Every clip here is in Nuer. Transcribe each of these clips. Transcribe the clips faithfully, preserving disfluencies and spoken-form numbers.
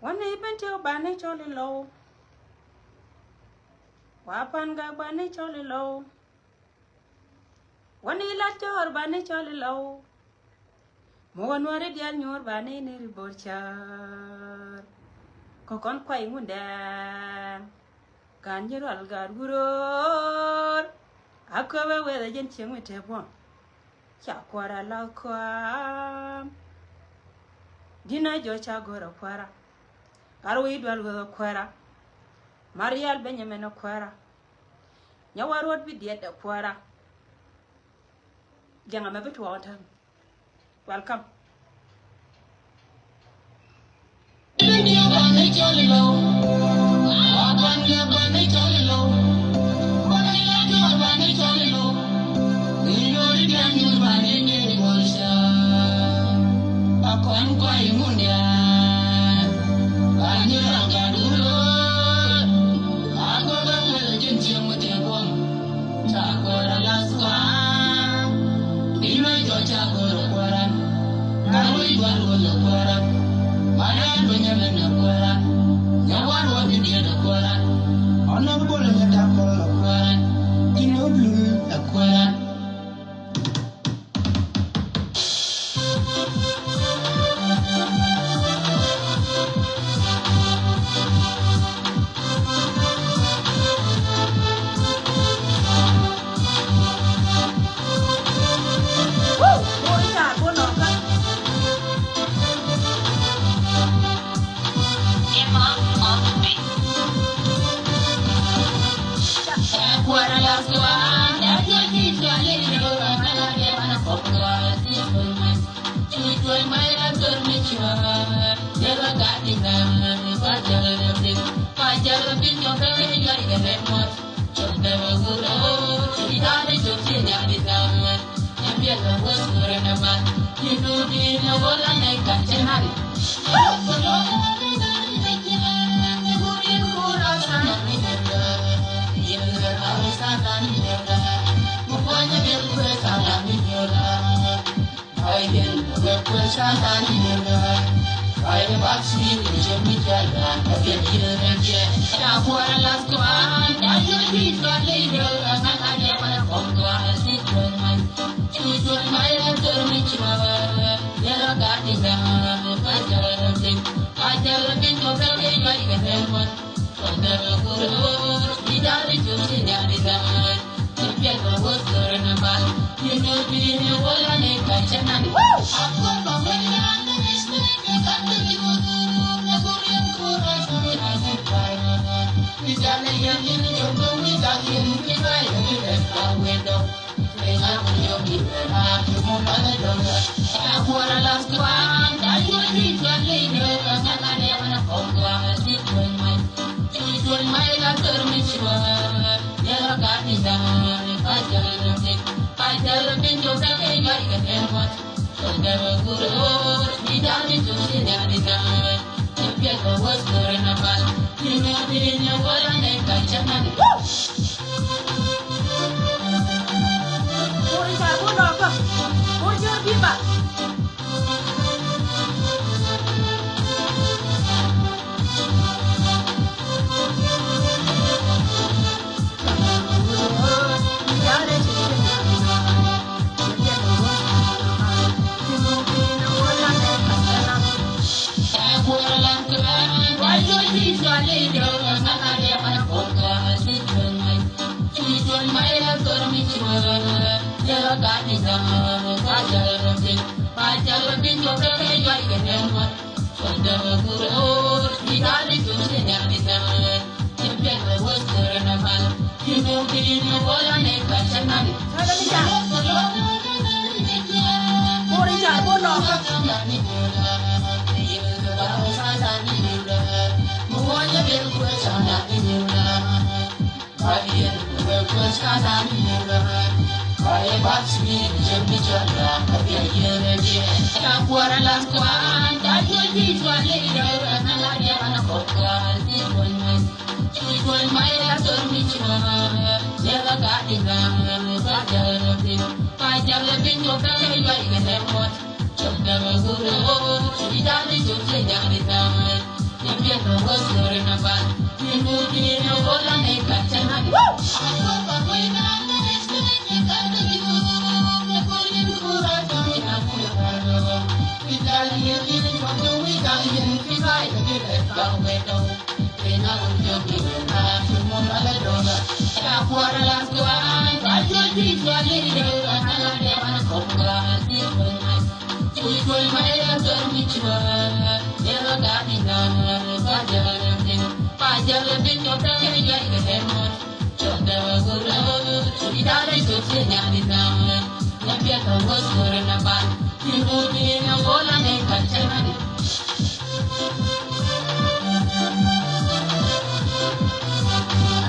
Wani Bentiu bani cɔl ilow. Wa Pangak bani cɔl ilow. Wani Lat Jɔr bani cɔl ilow. Mi wä Nuɔri diaal nyuur bani ni ri Bor Car. Kɔ kɔn kuay Ŋundɛŋ. Gan Ji̱ Rual gat Wuror. A köpɛ weth a jɛn cieŋ mi te buɔ̱m. Ca kuäärä la kuam. Di̱t na jɔc ca go̱r a kuäärä. Gat Wi̱i̱ Dual weth a kuäärä. Marial Benjamin a kuäärä. Nyɛ War Ruɔt bi diɛt a kuäärä. Liɛŋ amɛ bi tuɔɔk täämɛ. Welcome. Honorable Nyadakol Akuaran, Tino Blue Akuaran.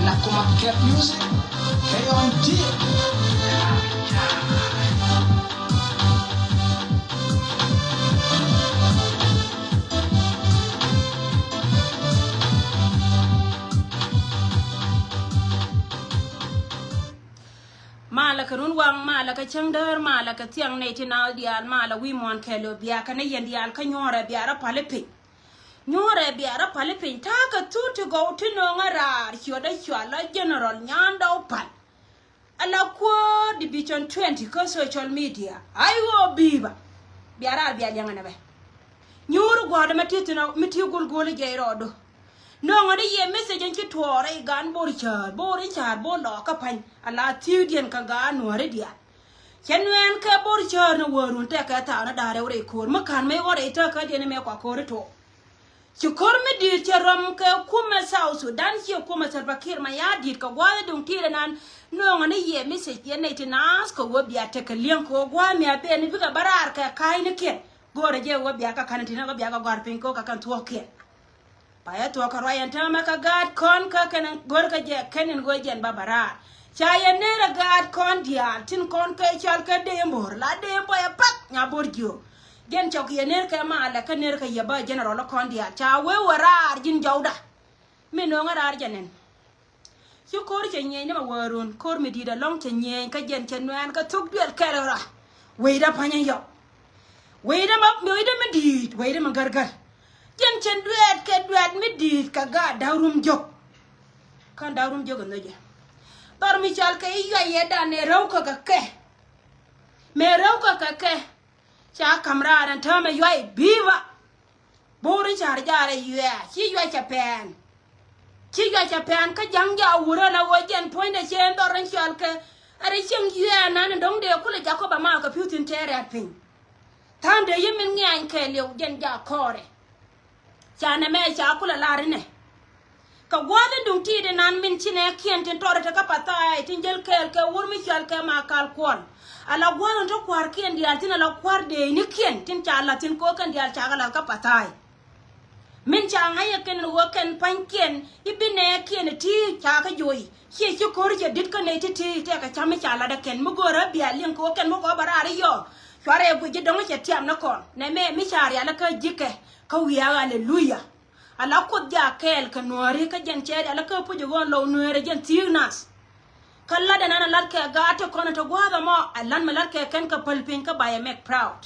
Anakuma Cat Music, K on D. Malɛ kɛ run waŋ, malɛ kɛ cäŋ däär, malɛ kɛ thiaŋ nɛy ti naath diaal, malɛ wi̱i̱ muɔ̱ɔ̱n kɛɛliw, bia kɛnɛ yɛn diaal kä nyuɔ̱ɔ̱rɛ bia rɔ pal i̱ piny. Nyuɔ̱ɔ̱rɛ bia rɔ pal i̱ piny, ta̱a̱ kɛ thut ti gɔw ti nööŋä raar ciötdä cua lɔ general Nyandɔw Pal. Ala kuäär Division twenty kä social media. Ay ɣöö bi̱i̱ ba. Bia raar bia liɛŋɛ nɛ bɛ. Nyuur gua̱a̱r mi ti thi̱n mi ti gul gul jɛ rɔɔdu. Nöŋä ni yɛ message in ci tuɔɔrɛ i̱ gan bor cäär, bor in ca̱a̱r, bor lɔɔkä pa̱ny. Ala thi̱i̱kdiɛn kä gaat nuääri diaal. Cɛ nuɛɛn kɛ bor cäär ni wäärun tɛkɛ thaakni da̱a̱r rɛw rɛy ko̱o̱r mi ka̱n mi ɣɔr rɛy tääkädiɛn mɛ kua ko̱o̱ri tuɔɔk. Ci ko̱r mi di̱i̱t cɛ rɔm kɛ kumɛ South Sudan, ciɛ kumɛ Salva Kiir Mayardit kɛ gua̱a̱th i̱ duŋ ti̱i̱t ɛnan. Nööŋä ni yɛ message yɛn nɛy ti naath kɛ ɣöö bia tekɛ li̱eŋ kɛ ɣöö gua̱a̱th mi a ben bikɛ bä raar kɛ ka̱a̱cnikiɛn. Go̱o̱rɛ jɛ ɣöö bia kɛ ka̱n tin ɣöö bia kɛ gɔ̱a̱r piny kɛ ɣöö kɛ kɛn thuɔ̱ɔ̱kiɛn. Pa yɛ thuɔ̱k kɛ ruac ɛn täämɛ kɛ gaat kɔn kä kɛn in go̱o̱r kɛ jɛ kɛn in ɣöö jɛn bä bä raar. Ca yɛ ner ɛ gaat kɔn diaal tin kɔn kɛ cɔal kɛ dee mbor la dee mbor ɛ pak nya bor jiök. Jɛn cɔk yɛ ner kɛ malɛ kä ner kɛ yɛ bä general kɔn diaal ca wee wä raar ji̱n jɔwda. Mi no̱o̱ŋä raar jɛ nɛn. Ci ko̱r cɛ nyieny ni ma wäärun ko̱r mi di̱i̱t ɛlɔ̱ŋ cɛ nyieny kä jɛn cɛ nuɛɛn kä thuk duel kɛl ra. Wecdä pa̱nyä yɔ. Wecdä ma wecdä mi di̱i̱t wecdä mi gärgär. Jɛn cɛ duɛɛt kɛ duɛɛt mi di̱i̱t kɛ gaat da̱k rum jök. Kän da̱k rum jök ɛ nhöcɛ. Dhɔr mi cɔal kɛ i̱ yuay yɛ dan ɛ rɛw kä kɛ kɛ. Mëë rɛw kä kɛ kɛ. Ca ka̱m raar ɛn täämɛ yuay bi̱i̱ ba. Bo̱o̱r in ca̱r jaarɛ yuɛɛ ci yuay cɛ pɛɛn. Ci yuay cɛ pɛɛn kä ja̱ŋ jaak wurä la ɣöö jɛn puɔ̱nydɛ cɛ ɛn dhɔr in cɔal kɛ. Ɛ rɛ cieŋ yuɛɛ nan in do̱ŋ dee kulɛ Jacob ama kɛ pi̱w thi̱n tɛɛrɛ piny. Tha̱a̱ŋ dee yi min ŋiany kɛɛliw jɛn jaak kɔɔrɛ. Ca nɛmɛ ca kulɛ lar inɛ. Kɛ gua̱a̱th in duŋ ti̱i̱t inan min ci nɛɛkiɛn tin tɔɔr ite kä Pathai tin jäl kɛɛl kɛ wur mi cɔal kɛ Makal Kuɔl. Ala gua̱a̱th in te kua̱rkiɛn diaal tin ala kua̱r deecnikiɛn tin ca la̱th tin ko̱o̱kɛn diaal cakɛ la̱th kä Pathai. Min ca ŋa̱c ɛ kɛn in ɣöö kɛn pa̱nykiɛn i̱ bi nɛɛkiɛn iti ca kä joc. Ciɛ ci ko̱r cɛ di̱t kä nɛy ti̱ti̱ tɛkɛ cam mi ca la̱t ɛ kɛn mi go̱o̱rä bia liŋ kɛ ɣöö kɛn mi gɔɔ bɛ raar i̱ yɔɔ. Cuarɛ guic ji̱ dɔ̱ŋ cɛ tiam ni kɔn nɛmɛ mi ca rial kä ji̱kɛ kä wiaa aleluya. Ala Kuoth jak kɛɛl kɛ nuääri kä jɛn cɛ rial kä puc ɣöö lɔw nueerɛ jɛn thi̱i̱k nath. Kä lat ɛnan ɛ lat kɛ gaat ti kɔn ɛ ti gua̱a̱th ɛmɔ ɛ lat mi lat kɛ kɛn kɛ päl piny kä ba yɛ make proud.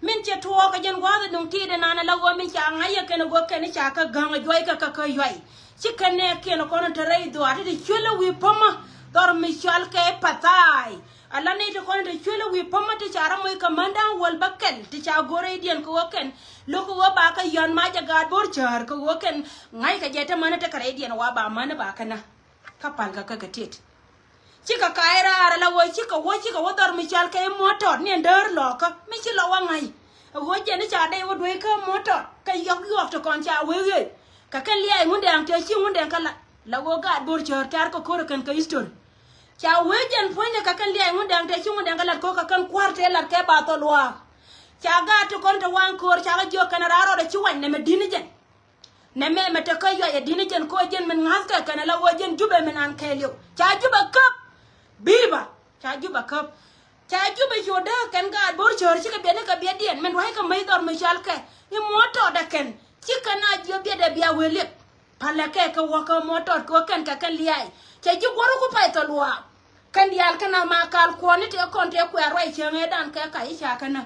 Min cɛ tuɔɔk kɛ jɛn gua̱a̱th ɛ duŋ ti̱i̱t ɛnan ɛ la ɣöö min ca ŋa̱c yɛ kɛn ɛ ɣöö kɛn i̱ ca kä ga̱ŋ ɛ juɔy kɛ kä kä yuay. Ci kɛn nɛɛkiɛn ɛ kɔn ɛ te rɛy dhuaar ti ti cuël ɛ wi̱i̱ pämä dhɔr mi cɔal kɛ Pathai. Ala nɛy ti kɔn in te cuël i̱ wi̱i̱ pämä ti ca rɔ moc kɛ mända̱a̱ŋ wäl bäkɛl ti ca go̱r rɛydiɛn kɛ ɣöö kɛn lo̱k kɛ ɣöö ba kɛ yɔ̱a̱n mac ɛ gaat bo̱r cäär kɛ ɣöö kɛn ŋa̱ckɛ jɛ te mäni tekɛ rɛydiɛn wa ba mäni ba kɛ nä. Kä palkɛ kä kɛ tet. Cikɛ ka̱a̱c raar ala ɣöö cikɛ wä cikɛ wä dhɔr mi cɔal kɛ i̱ muɔ̱t tɔt ni ɛn däär lɔɔkä mi ci lɔ wä ŋa̱c. Ɛ ɣöö jɛn i̱ ca dɛy wä dueec kä muɔ̱t tɔt kɛ yɔk yuɔk ti kɔn ca wee ɣëë. Kɛ kɛn liac ŋundɛɛŋ tëë ci ŋundɛɛŋ kä lat la ɣöö gaat bo̱r cäär tɛ̈r kɛ ko̱r ɛ kɛn kɛ history. Ca wee jɛn puɔ̱nydɛ kɛ kɛn liac ŋundɛɛŋ tëë ci ŋundɛɛŋ kä lat ko̱r kɛ kɛn kua̱r tëë lat kɛ ba thɔl waak. Ca gaat ti kɔn te waŋ ko̱r ca kɛ jiök kɛn raar rɔɔdɛ ci wac nɛmɛ di̱t ni jɛn. Nɛmɛ mɛ te kä yuac ɛ di̱t ni jɛn ko̱r jɛn min ŋa̱thkɛ kɛn ala ɣöö jɛn Jubɛ min an kɛɛliw ca Jubɛ käp. Bi̱i̱ ba ca Jubɛ käp. Ca Jubɛ cu dee kɛn gaat bo̱r cäär cikɛ biɛt ni kɛ biɛtdiɛn min rua̱ckɛ mäc dhɔr mi cɔal kɛ i̱ muɔ̱t tɔɔdɛ kɛn ci kɛn a jiök biɛtdɛ bia wee liɛp. Palɛ kɛ kɛ wä kä muɔ̱t tɔt kɛ wä kɛn kɛ kɛn lia̱a̱. Cɛ ji̱ guɔ̱r ku pay thɔl waak. Kɛn diaal kɛn a ma kal kuɔ̱n ni tëë kɔn tëë kuɛɛr ruac cieŋ ëëdan kɛ kac i̱ ca kɛn nä.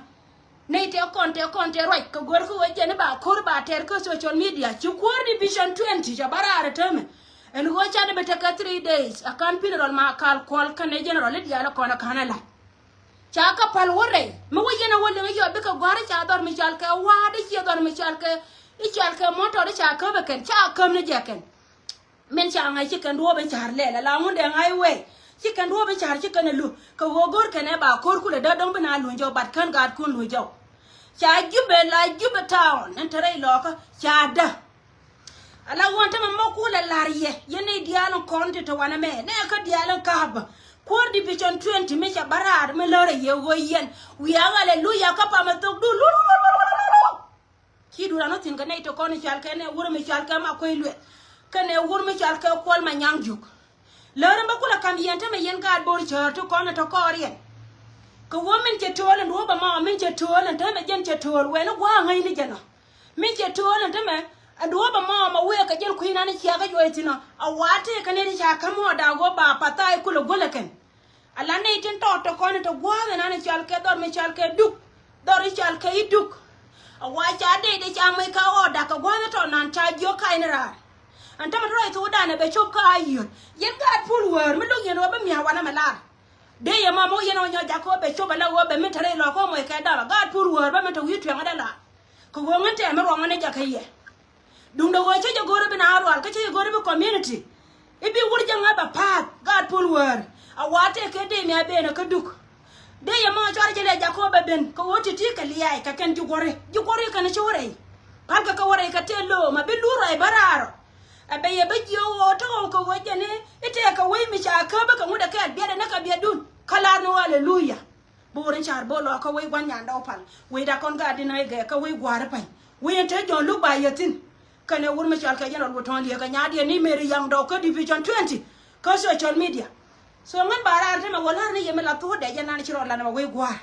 Nɛy tëë kɔn tëë kɔn tëë ruac kɛ guäär kä wee jɛn i̱ ba ko̱r ba tɛɛr kä social media ci kuäär Division twenty cɛ bä raar ɛ täämɛ. Ɛn ɣöö canɛ bi tekɛ three days ɛ ka̱n funeral ma kal kuɔl kɛnɛ general i̱ diaal ɛ kɔn ɛ ka̱n ɛ la̱t. Ca kɛ päl wä rɛy mi wä yɛn a wä liŋ yɔ bikɛ gua̱r ca dhɔr mi cɔal kɛ wa̱a̱ dee ciɛ dhɔr mi cɔal kɛ I̱ cɔal kɛ mɔtɔr i̱ ca käp ɛ kɛn, ca käp ni jɛ kɛn. Min ca ŋa̱c ci kɛn duɔ̱ɔ̱p in ca̱r lɛl ala ŋun dee ŋa̱c wee. Ci kɛn duɔ̱ɔ̱p in ca̱r ci kɛn ɛ lu kɛ ɣöö go̱r kɛn ɛ ba ko̱r kulɛ dee dɔ̱ŋ bi na luny jɔw, but kän gaatkun luny jɔw. Ca Jubɛ la Jubɛ town ɛn te rɛy lɔɔkä ca dä. Ala ɣöö ɛn tämɛ mɔ kulɛ la̱r yɛ yɛn nɛy diaal in kɔn ti te wanɛ mɛ nɛ kä diaal in ka̱a̱pä. Kuäär division twenty mi ca bä raar mi lärɛ yɛ ɣöö yɛn wiaa ɣalɛ luya kä pamɛ thok du lu. Ci duun ran wä thi̱n kɛ nɛy ti kɔn i̱ cɔal kɛ nɛ wur mi cɔal kɛ ma kuec lueth. Kɛ nɛ wur mi cɔal kɛ kuɔl ma nyaŋ juk. Lär in bä kulɛ ka̱m yɛn tämɛ yɛn gaat bo̱r cäär ti kɔn ɛ tɔ kɔɔriɛn. Kɛ wä min cɛ tööl ɛn duɔ̱ɔ̱p ɛmɔ min cɛ tööl ɛn tämɛ jɛn cɛ tööl wɛn i̱ gua̱a̱ ŋäcni jɛn ɔ. Min cɛ tööl ɛn tämɛ ɛn duɔ̱ɔ̱p ɛmɔ ma wëë kɛ jɛn kui̱ nan i̱ ciakä juɔc thi̱n ɔ a wa̱a̱ tëëkɛ nɛy ti ca ka̱m ɣɔɔda ɣöö ba pa̱tha̱a̱c kulɛ guäl ɛ kɛn. Ala nɛy tin tɔɔt tɔ kɔn in te gua̱a̱th in an i̱ cɔal kɛ dhɔr mi cɔal kɛ duk. Dhɔr i̱ cɔal kɛ i̱ duk. A wa ca dee dee ca moc kä ɣɔɔda kɛ gua̱a̱th in tɔɔt nan ca jiök ka̱c ni raar. Ɛn tämɛ te rɔy thokdan ɛ bɛ cop kä a yiöt yɛn gaat puɔl wäär mi lo̱k yɛn ɣöö bä mia̱a̱ wanɛ mɛ lar. Dee yɛ ma moc yɛn ɣöö nyɔ jakä ɣöö bɛ cop ala ɣöö bɛ min te rɛy lɔ̱k kä moc kɛ dap a gaat puɔl wäär bä min te wi̱i̱ tuɛŋä dee lar. Kɛ ɣöö ŋän tɛmɛ ruɔŋä ni jakä yɛ. Duundɛ ɣöö cä jɛ go̱r i̱ bi naath rual kä cä jɛ go̱r i̱ bi community. I̱ bi wur jɛ ŋa̱p a pa̱a̱th gaat puɔl wäär. A wa tëë kɛ dee mi a ben kä duk. Dee yɛ mɔ cuarɛ jɛ lɛ jakä ɣöö bɛ ben kɛ ɣöö ti̱ti̱ kɛ lia̱a̱ kɛ kɛn ji̱ guɔ̱ri ji̱ guɔ̱ri kɛn ci wä rɛy. Pa̱lkɛ kɛ wä rɛy kɛ tëë lo̱o̱m a bi luur rɔy bä raar ɔ. Ɛ bɛ yɛ bä jiök ɣöö te ɣɔw kɛ ɣöö jɛn i̱ tëë kɛ wec mi ca käp bä kɛ ŋut ɛ kɛɛl biɛt ɛ ni kɛ biɛtdun. Kä lar ni ɣöö aleluya. Bo̱o̱r in ca̱r bo̱o̱ lɔɔkä wec gua̱n nyandɔw pal wecda kɔn gaat di nɔy gɛɛ kä wec gua̱a̱r pa̱ny. Wec in te jɔ̱ɔ̱n luk ba yɛ thi̱n. Kɛnɛ wur mi cɔal kɛ jɛn rɔ luɔt tɔ̱ɔ̱n liɛɛkä nyaadiɛn ni meri yaŋ dɔw kä division twenty kä social media. So ŋän ba raar te mɛ wä la̱r ni yɛ mi la thuut dɛ jɛn nan ci rɔ lan mɛ wec gua̱a̱r.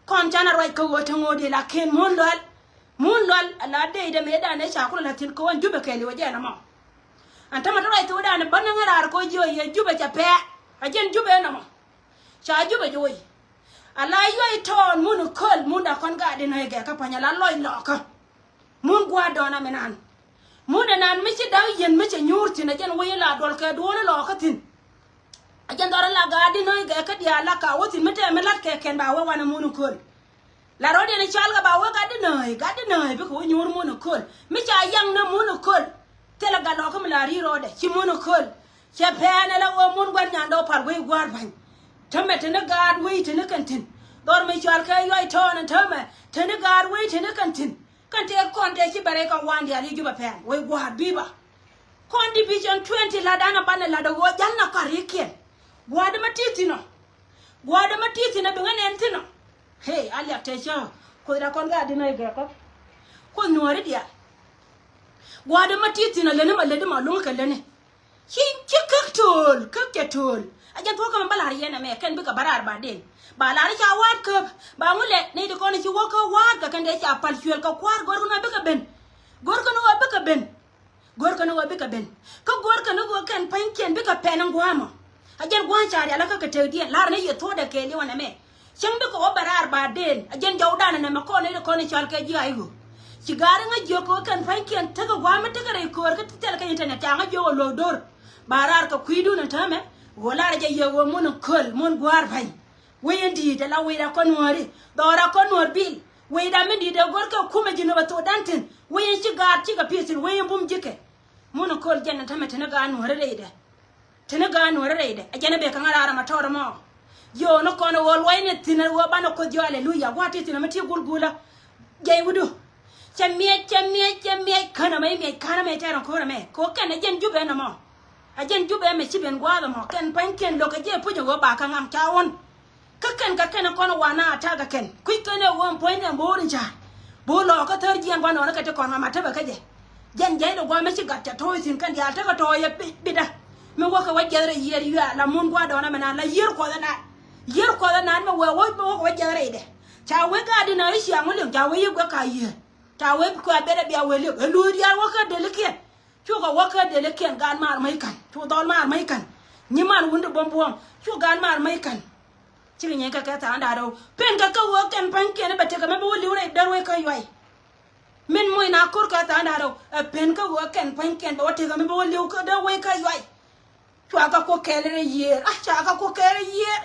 Kɔn canɛ ruac kä ɣöö te ŋo̱o̱di la ken mun lual. Mun lual a la dee idɛ mëë dan ëë ca kulɛ la thi̱n kä ɣän jupɛ kɛɛli wä jɛn ɛmɔ. Ɛn tämɛ te ruac thuut dan bä ni ŋän raar kä jiö yɛ jupɛ cɛ pɛɛ. A jɛn jupɛ ɛn ɛmɔ. Ca jupɛ jiö wec. A la yuay tɔɔn mun köl mun da kɔn gaat di nɔy gɛɛ kä pa̱ny a la lɔc lɔɔkä. Mun gua̱a̱r dɔɔn aminan. Mun ɛnan mi ci da̱k yɛn mi cɛ nyuur thi̱n a jɛn wec in la duɔl kɛ duɔ̱ɔ̱n in lɔɔkä thi̱n. A jɛn dhɔr in la gaat di nɔy gɛɛ kä diaal la ka wä thi̱n mi tɛm mi la̱t kɛ kɛn ba wä wanɛ mun köl. La rɔ̱diɛn i̱ cɔal kɛ ba wee gat di nääy gat di nääy bikɛ wee nyuur mun i̱ köl mi ca yaŋ ni mun i̱ köl. Thilɛ gat lɔ̱kä mi la ri̱i̱r rɔɔdɛ ci mun i̱ köl. Cɛ pɛɛn ɛ la wee mun gua̱n nyandɛ wä pal wee gua̱a̱r ba̱ny. Tämɛ te ni gaat wee te ni kɛn thi̱n dhɔr mi cɔal kɛ yuay tɔɔn ɛn tämɛ te ni gaat wee te ni kɛn thi̱n. Kɛn tëë kɔn tëë ci bɛ rɛy kɛ wan diaal i̱ jupɛ pɛɛn wee gua̱a̱r bi̱i̱ ba. Kɔn division twenty la̱tdan ɛ banɛ la̱t ɛ ɣöö jal na kɔa̱rikiɛn. Gua̱a̱r di ma ti̱i̱ thi̱n ɔ. Gua̱a̱r di ma ti̱i̱ thi̱n ɔ bi ŋä nɛn thi̱n ɔ. Hey a liak tëë cä. Kuoth da kɔn gaat di nɔy gɛɛkä. Kuoth nuɔ̱ɔ̱ri diaal. Gua̱a̱r di ma ti̱i̱ thi̱n ɔ leni ma leni ma luŋ kɛ leni. Ci ci käk tööl käk cɛ tööl. A jɛn thuɔ̱k kä mɛ bä la̱r yɛn ɛmɛ kɛn bikɛ bä raar ba den. Ba la̱r ca wa̱a̱t käp ba ŋulɛ nɛy ti kɔn ci wä kä wa̱a̱t kɛ kɛn dee ca pal cuël kɛ kua̱r go̱r kɛ ni wä bikɛ ben. Go̱r kɛ ni wä bikɛ ben. Go̱r kɛ ni wä bikɛ ben kä go̱r kɛ ni wä kɛn pa̱nykiɛn bikɛ pɛn in gua̱a̱mɔ. A jɛn gua̱a̱n ca rial kä kɛ tekdiɛn la̱r ni yɛ thuɔ̱k dɛ kɛɛl yɛ wä nɛmɛ. Cäŋ bikɛ wä bɛ raar ba den a jɛn jɔwdan ɛ nɛmɛ kɔn nɛy ti kɔn in cɔal kɛ ji̱ a i̱ ɣöö ci gaari ŋäc jiök kɛ wä kɛn pa̱nykiɛn tekɛ gua̱a̱m mi tekɛ rɛy köör kä ti thil kä internet ca ŋäc jiök ɛ luɔ̱k do̱r. Ba raar kɛ kui̱dun in täämɛ ɣöö la̱rä jɛ yɛ ɣöö mun in köl mun gua̱a̱r pa̱ny. Wec in di̱i̱t ala wec ra kɔn nuääri dhɔra kɔn nuäär bil. Wecda mi di̱i̱t ɛ go̱r kɛ kumɛ ji̱ nöp ɛ thokdan thi̱n wec in ci gaat cikɛ pi̱i̱th thi̱n wec in bum ji̱kɛ. Mun in köl jɛn in täämɛ te ni gaat nuääri rɛydɛ. Te ni gaat nuɔ̱ɔ̱ri rɛydɛ a jɛn a bek kä ŋa̱ raar ɛmɛ tɔɔt ɛmɔ. Jiööni kɔn ɛ ɣöö luɔcni thi̱n ɛ ɣöö banɛ Kuoth jiɔal ɛ luya gua̱a̱r ti thi̱n ɛmɛ ti gulgula. Jɛy wi̱du. Cɛ miɛc cɛ miɛc cɛ miɛc kän ɛmɛ i̱ miɛc ka̱n ɛmɛ i̱ tɛɛr ɛn ko̱r ɛmɛ kɛ ɣöö kɛn ɛ jɛn jupɛ ɛn ɛmɔ. Ɛ jɛn jupɛ ɛmɛ ci ben gua̱a̱th ɛmɔ kɛn pa̱nykiɛn lo̱k kɛ jɛ puc ɛ ɣöö ba kä ŋa̱ŋ ca ɣɔ̱n. Kä kɛn kɛ kɛn kɔn wan a ta̱a̱ kɛ kɛn kui̱ kɛn ɛ ɣöö ɛn puɔ̱nydɛ ɛn bo̱o̱r in ca̱a̱. Bo̱o̱r lɔɔkä thäär jiɛn gua̱n nɔɔni kɛ ti kɔn ŋa̱m a täpɛ kä jɛ. Jɛn jɛy lɛ gua̱a̱ mi ci gat cɛ to̱o̱c thi̱n kɛn diaal tekɛ tɔ̱ɔ̱c ɛ bi- bitdä. Mi wäkɛ wä jiɛth rɛy yiëër yuaar la mun gua̱a̱r dɔɔnä mi naan la yiëër kuɔth ɛ naan. Yiëër kuɔth ɛ naan mi wee wä mi wäkɛ wä jiɛth rɛydɛ. Ca wee gaat di naan i̱ ciaŋ wä li̱w ca wee yiëë guɛ ka yiëër. Ca wee kuɛ biɛt ɛ bia wee li̱w ɛ luuth diaal wäkɛ delikiɛn. Cukɛ wä kä delikiɛn gaat maar mäc ka̱n cu dhɔl maar mäc ka̱n. Nyi man wun di buɔ̱m buɔ̱ɔ̱m cu gaat maar mäc ka̱n. Cikɛ nyieeny kɛ kɛ tha̱a̱ŋ da̱a̱ rɛw pen kɛ kä ɣöö kɛn pa̱nykiɛn bɛ tekɛ mɛ bi wä li̱w rɛy däär wec kä yuay. Min moc na ko̱r kɛ tha̱a̱ŋ da̱a̱ rɛw ɛ pen kä ɣöö kɛn pa̱nykiɛn bɛ wä tekɛ mɛ bi wä li̱w kä däär wec kä yuay. Cua kä kuo̱k kɛɛl rɛy yiëër a ca kä kuo̱k kɛɛl rɛy yiëër.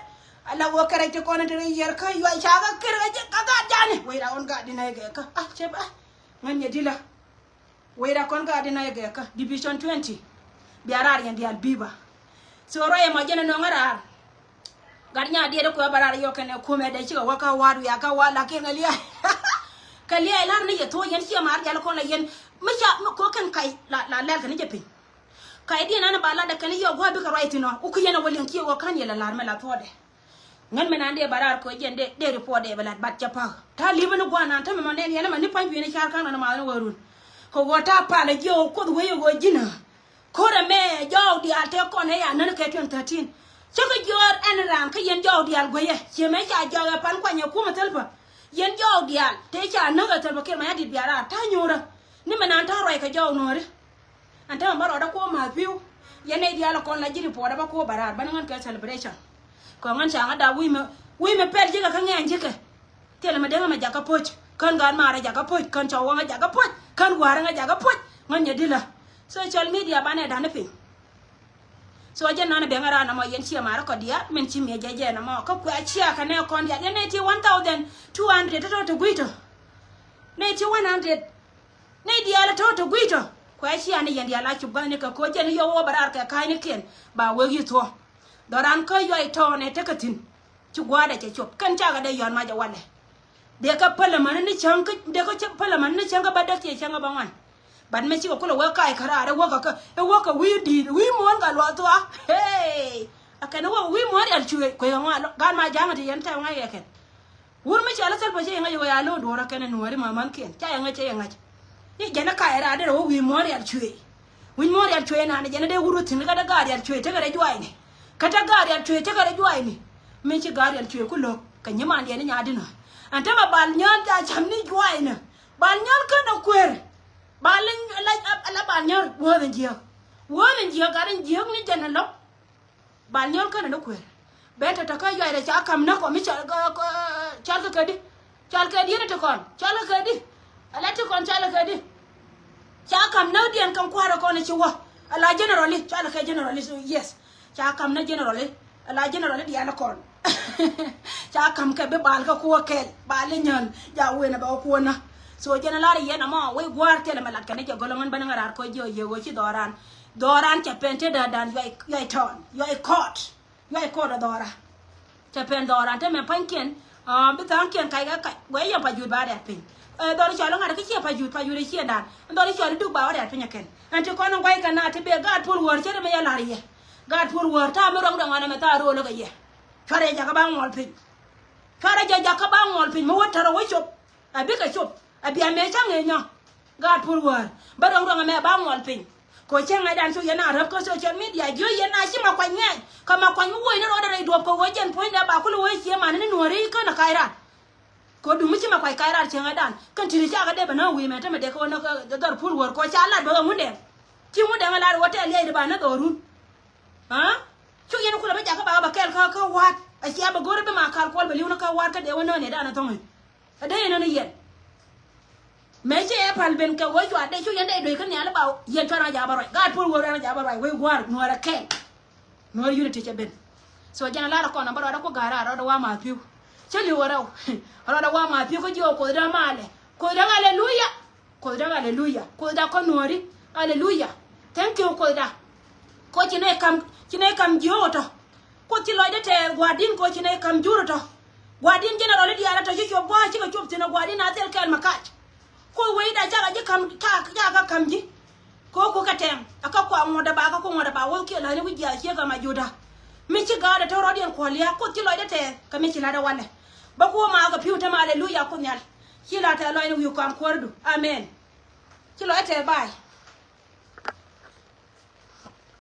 Ala ɣöö kɛ rɛc ti kɔn in te rɛy yiëër kä yuay ca kä ker kä jɛ kä gaat jani wec ra ɣɔn gaat di nɛy gɛ kä a cɛ bä. Ŋän nyɛ di la. Wecda kɔn ka di na yɛ gɛkä division twenty. Bia raar yɛn diaal biba. So rɔ yɛ ma jɛn nɔŋ raar. Gat nya diet kuɛ ba raar yɔ kɛnɛ kumɛ dɛ cikɛ wä ka waat wiaa ka waat lakin kɛ lia̱a̱. Kɛ lia̱a̱ lar ni yɛ thuɔ yɛn ciɛ mar diaal kɔn la yɛn. Mi ca mi ko kɛn kac la la lɛl kɛn jɛ piny. Kac diɛn an ba lat dɛ kɛn yɔ gua̱a̱ bikɛ ruac thin ɔ wuk yɛn a wä liɛŋ ciɛ wä ka̱n yɛ la lar mɛ la thuɔdɛ. Ŋän mɛ nan dee ba raar kɛ jɛn dee dee report dee bɛ lat bat cɛ pa̱k. Ta̱a̱ li̱pä ni gua̱a̱n nan tämɛ mɔ nɛn yɛn ɛmɛ ni pa̱ny pi̱i̱ni car ka̱n nɔn ma̱a̱ni wä run. Kɛ ɣöö ta̱a̱ palä jiɛ ɣöö kuoth wee yɛ ɣöö ji̱n ɣä. Ko̱rɛ mɛ jɔɔk diaal tëë kɔn ɛ ya nän kɛ twenty thirteen. Cä kɛ jiɔɔr ɛn raan kä yɛn jɔɔk diaal gueyɛ ciɛ mɛ ca jɔɔk ɛ pan kuany ɛ kumɛ thälpä. Yɛn jɔɔk diaal tëë ca näk ɛ thälpä kiɛ mɛ ya di̱t bia raar ta̱a̱ nyuurä. Ni mɛ nan ta̱a̱ ruac kɛ jɔɔk nuɔ̱ɔ̱ri. Ɛn täämɛ bä rɔɔdä kuɔ ma̱a̱th pi̱u. Yɛn nɛy diaal ɛ kɔn la ji̱ report ɛ bä kuɔ bä raar bä ni ŋän kɛ celebration. Kɛ ŋän ca ŋä da̱a̱ wi̱i̱ mi wi̱i̱ mi pɛl ji̱kɛ kä ŋɛɛn ji̱kɛ. Thilɛ mi deŋä mɛ jakä poc kän gaat maarä jakä poc kän cɔw wäŋä jakä poc kän gua̱a̱räŋä jakä poc. Ŋän nyɛ dilä social media banɛ da̱ni piny. So jɛn nɔnɛ bɛŋä raan nɔmɔ yɛn ciɛ maarä kɔ diaal min ci miɛ jɛ jɛ nɔmɔ kä kuɛ ciɛ kɛ nɛ kɔn diaal yɛn nɛy ti one thousand two hundred tɔ̱tɔ̱ ti gui̱tɔ. Nɛy ti one hundred. Nɛy diaal tɔ̱ te gui̱tɔ kuɛ ciaŋ ni yɛn diaal a cup ga̱thni kɛ koc jɛn yɔw wä bɛ raar kɛ ka̱a̱cnikiɛn ba wek yi̱ thuɔ̱k. Dhɔran kä yuay tɔ̱ɔ̱n ɛ tekɛ thi̱n. Ci gua̱a̱dɛ cɛ cop kɛn cakɛ dee yɔ̱a̱n mac ɛ walɛ. Dee kɛ pälämäni ni cäŋ kä dee kɛ pälämäni ni cäŋ kä bä däk ciɛ cäŋ kä bä ŋuan. Bat mi cikɛ kulɛ wek kac kä raar ɛ wäkɛ kä ɛ wäkɛ wi̱i̱ di̱i̱t wi̱i̱ muɔ̱ɔ̱n kɛ luath thua̱a̱. Hey. Ɛ kɛn ɛ wäkɛ wi̱i̱ muɔ̱ɔ̱n rial cuëëc kuec kɛ ŋuan gaat mac ja̱ŋ ti yɛn tɛm ŋa̱c kɛ kɛn. Wur mi cɔal ithil bä cä yɛ ŋäc wee a lo̱o̱ duɔ̱ɔ̱rä kɛn ɛ nuɔ̱ɔ̱ri ma man kiɛn ca yɛ ŋäc cä yɛ ŋäc. I̱ jɛn ɛ ka yɛ raar derɛ wä wi̱i̱ muɔ̱ɔ̱n rial cuëëc. Wi̱c muɔ̱ɔ̱n rial cuëëc naan jɛn ɛ dee wur wä thi̱n kä dee gaat rial cuëëc tekɛ rɛ juaacni. Kä te gaat rial cuëëc tekɛ rɛ juaacni. Min ci gaat rial cuëëc ku lo̱k kɛ nyimandiɛn i̱ nyaadinä. Ɛn te ma bal nyɔ̱ɔ̱n ca cam ni juaacnä. Bal nyɔ̱ɔ̱n kän ɛ kueer. Bal in la bal nyɔ̱ɔ̱n wuɔ̱ɔ̱th in jiääk. Wuɔ̱ɔ̱th in jiääk gat in jiääk ni jɛn ɛ lo̱k. Bal nyɔl känɛ ni kuer. Ben tɔ̱tɔ̱ kä yuaydɛ ca ka̱m näk kɔ mi cal kä, kä, cal kä kädi. Cal kädi ni ti kɔn. Cal kä kädi. Ala ti kɔn cal kä kädi. Ca ka̱m näkdiɛn kɛn kua̱rä kɔn ci wä. Ala generali. Cal kɛ generali, so yes. Ca ka̱m näk generali. Ala generali diaal kɔn. Ca ka̱m kɛ bi bal kä kuɔ kɛl. Bal inyän. Ja wen ɛ bɛ wä kuɔ nä. So jɛn a lar yɛn amɔ wec gua̱a̱r thilɛ mɛ lat kɛn i̱ jɛ gɔlä ŋän bä ni ŋä raar kɔ jiɛ ɔ yɛ wä ci dhɔran. Dhɔran cɛ pɛn te däädan yuay, yuay tɔɔn, yuay kɔɔt, yuay kɔɔt ɛ dhɔra. Cɛ pɛn dhɔran te mɛ pa̱nykiɛn, ah, bi tha̱a̱ŋkiɛn kac kɛ kac guɛ yɛn pa juut ba rɛ̈t piny. Ɛ dhɔri cɔl ŋa̱t kä ciɛ pa juut, pa juut ɛ ciɛndan. Dhɔri cɔl duk ba wä rɛ̈t piny ɛ kɛn. Ɛn ti kɔn ɛ guay kɛ na ti bee gaat puɔl wäär cɛ ri mɛ yɛ la̱r yɛ. Gaat puɔl wäär ta̱a̱ mi ruɔ̱ŋ dɔ̱ŋ ɣɔn ɛmɛ tha̱a̱ ro̱o̱l ɛ kɛ yɛ. Cuarɛ jakä ba ŋuɔl piny. Cuarɛ jɛ jakä ba ŋuɔl piny mi wä tärä wä cop. Ɛ bikɛ cop. Ɛ bia mëë ca ŋëë nyɔ. Gaat puɔl wäär. Bä ruɔ̱ŋ ruɔ̱ŋ ɛmɛ ba ŋuɔl piny. Kɛ cäŋ ŋäcdan cu yɛn a räp kä social media jiö yɛn a ci ma kuany ŋɛɛny. Kä ma kuany mi wuɔ̱c ni rɔɔdɛ rɛy duɔ̱p kɛ ɣöö jɛn puɔ̱nydɛ ba kulɛ wee cie mani ni nuɔ̱ɔ̱ri kän a kac ran. Kɛ duŋ mi ci ma kuany kac ran cäŋ ŋäcdan kän ti̱ni cakɛ dee bɛ näk wi̱i̱ mɛ tämɛ dee kɛ wä näk dhɔr puɔl wäär kɛ ca lat bä kɛ ŋundɛ. Ci ŋundɛ ŋä lat wä tɛl liɛcdɛ ba näk dhɔrun. Aa? Cu yɛn kulɛ bä jakä ba bä kɛl kä kä wa̱a̱t a cia bɛ go̱r bi ma kal kuɔl bɛ li̱w ni kä wa̱a̱t kä dee wä näk nɛɛdan a thɔ̱ŋ in. Ɛ dee yɛn ni yɛn. Mëë cɛ yɛ pal ben kɛ wee cuat dee cu yɛn dee duec kä nhial i̱ ba yɛn cuat ran jakä bä ruac. Gaat puɔl wee ran jakä bä ruac wee gua̱a̱r nuɔɔr ɛ kɛɛl. Nuɔɔr unity cɛ ben. So jɛn a lar ɛ kɔn a bä rɔɔdɛ ku ga̱a̱r a rɔɔdɛ wa ma̱a̱th pi̱u. Cä li̱w ɛ rɛw. Rɔɔdɛ wa ma̱a̱th pi̱u kä ji̱ ɔ kuoth dee malɛ. Kuoth dee aleluya. Kuoth dee aleluya. Kuoth dee kɔn nuɔɔri. Aleluya. Thank you Kuoth dee. Kɔ ci nɛ kam ci nɛ kam ji̱ ɔ tɔ. Kuoth ci lɔcdä tɛɛr gua̱a̱r di̱n kɔ ci nɛ ka̱m jur tɔ. Gua̱a̱r di̱n general i̱ diaal a tɔ ci cuɔp gua̱a̱r cikɛ cuɔp thi̱n a gua̱a̱r di̱n a thil kɛɛl mɛ kac. Kuoth wecda cakɛ ji̱ ka̱m cakɛ ka̱m ji̱. Kɛ ɣöö kuoth kɛ tɛm a kä kua ŋuɔ̱tdä ba kä ku ŋuɔ̱tdä ba wäth kiɛ la̱thni wi̱c jiaath ciek ɛmɛ jotdä. Mi ci ga̱a̱dɛ te rɔ̱diɛn kuɔ̱l lia̱a̱ kuoth ci lɔcdä tɛɛr kɛ mi ci la̱tdä walɛ. Bä kuoth maakɛ pi̱w te ma aleluya kuoth nhial. Ci la̱t tɛɛr lɔcni wi̱i̱ kɔam kuäärdu. Amen. Ci lɔcdä tɛɛr baay.